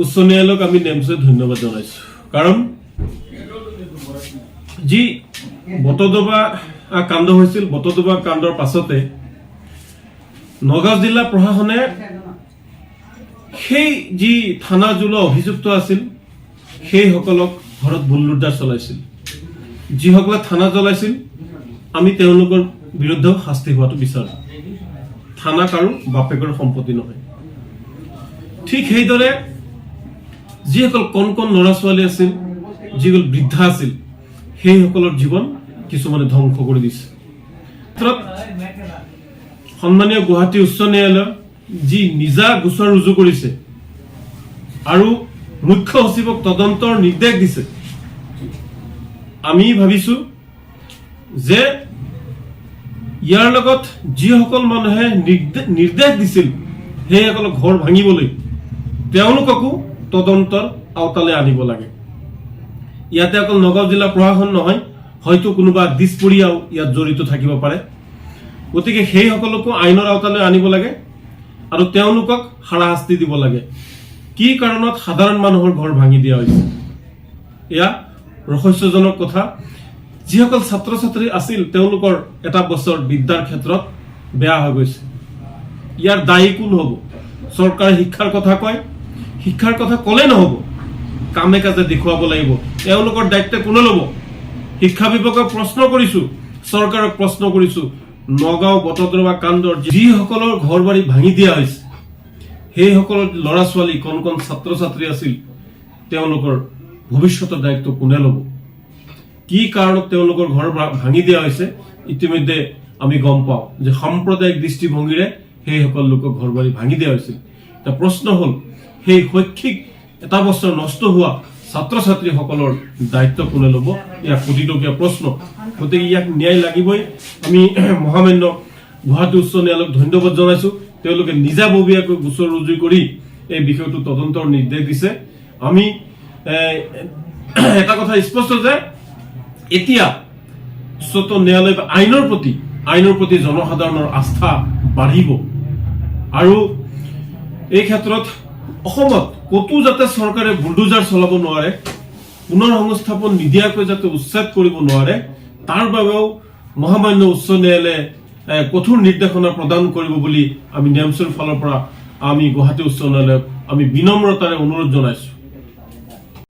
উচ্চ ন্যায়ালয়ক আমি নেমচুৱে ধন্যবাদ জনাইছো, কাৰণ যি বটদ্ৰৱা কাণ্ড হৈছিল, বটদ্ৰৱা কাণ্ডৰ পাছতে নগাঁও জিলা প্ৰশাসনে সেই যি থানা জ্বলোৱা অভিযুক্ত আছিল, সেইসকলক ঘৰত বুলডোজাৰ চলাইছিল। যিসকলে থানা জ্বলাইছিল, আমি তেওঁলোকৰ বিৰুদ্ধেও শাস্তি হোৱাটো বিচাৰোঁ। থানা কাৰো বাপেকৰ সম্পত্তি নহয়। ঠিক সেইদৰে যিসকল কণ কণ ল'ৰা ছোৱালী আছিল, যিসকল বৃদ্ধা আছিল, সেইসকলৰ জীৱন কিছুমানে ধ্বংস কৰি দিছে। ক্ষেত্ৰত সন্মানীয় গুৱাহাটী উচ্চ ন্যায়ালয় যি নিজা গোচৰ ৰুজু কৰিছে আৰু মুখ্য সচিবক তদন্তৰ নিৰ্দেশ দিছে, আমি ভাবিছো যে ইয়াৰ লগত যিসকল মানুহে নিৰ্দেশ দিছিল সেইসকলক ঘৰ ভাঙিবলৈ, তেওঁলোককো তদন্তৰ আওতালৈ আনিব লাগে। ইয়াতে অকল নগাঁও জিলা প্ৰশাসন নহয়, হয়তো কোনোবা দিছপুৰীয়াও ইয়াত জড়িত থাকিব পাৰে। গতিকে সেইসকলকো আইনৰ আওতালৈ আনিব লাগে আৰু তেওঁলোকক হাৰাশাস্তি দিব লাগে। কি কাৰণত সাধাৰণ মানুহৰ ঘৰ ভাঙি দিয়া হৈছে, এয়া ৰহস্যজনক কথা। যিসকল ছাত্ৰ ছাত্ৰী আছিল, তেওঁলোকৰ এটা বছৰ বিদ্যাৰ ক্ষেত্ৰত বেয়া হৈ গৈছে। ইয়াৰ দায়ী কোন হ'ব? চৰকাৰে শিক্ষাৰ কথা কয়। শিক্ষাৰ কথা ক'লে নহ'ব, কামে কাজে দেখুৱাব লাগিব। এওঁলোকৰ দায়িত্ব কোনে ল'ব? শিক্ষা বিভাগক প্ৰশ্ন কৰিছো, চৰকাৰক প্ৰশ্ন কৰিছো, নগাঁও বটদ্ৰৱা কাণ্ডৰ যিসকলৰ ঘৰ বাৰী ভাঙি দিয়া হৈছে, সেইসকলৰ ল'ৰা ছোৱালী, কণ কণ ছাত্ৰ ছাত্ৰী আছিল, তেওঁলোকৰ ভৱিষ্যতৰ দায়িত্ব কোনে ল'ব? কি কাৰণত তেওঁলোকৰ ঘৰ ভাঙি দিয়া হৈছে? ইতিমধ্যে আমি গম পাওঁ যে সাম্প্ৰদায়িক দৃষ্টিভংগীৰে সেইসকল লোকক ঘৰ বাৰী ভাঙি দিয়া হৈছিল। এতিয়া প্ৰশ্ন হ'ল, সেই শৈক্ষিক এটা বছৰ নষ্ট হোৱা ছাত্ৰ ছাত্ৰীসকলৰ দায়িত্ব কোনে ল'ব? ইয়াক কোটিটকীয়া প্ৰশ্ন। গতিকে ইয়াক ন্যায় লাগিবই। আমি মহামান্য গুৱাহাটী উচ্চ ন্যায়ালয়ক ধন্যবাদ জনাইছো। তেওঁলোকে নিজাববীয়াকৈ গোচৰ ৰুজু কৰি এই বিষয়টো তদন্তৰ নিৰ্দেশ দিছে। আমি এটা কথা স্পষ্ট যে এতিয়া উচ্চতম ন্যায়ালয় বা আইনৰ প্ৰতি জনসাধাৰণৰ আস্থা বাঢ়িব আৰু এই ক্ষেত্ৰত অসমত ক'তো যাতে চৰকাৰে বুলডোজাৰ চলাব নোৱাৰে, পুনৰ সংস্থাপন নিদিয়াকৈ যাতে উচ্ছেদ কৰিব নোৱাৰে, তাৰ বাবেও মহামান্য উচ্চ ন্যায়ালয়ে কঠোৰ নিৰ্দেশনা প্ৰদান কৰিব বুলি আমি নেমচুৰ ফালৰ পৰা আমি গুৱাহাটী উচ্চ ন্যায়ালয়ক আমি বিনম্ৰতাৰে অনুৰোধ জনাইছো।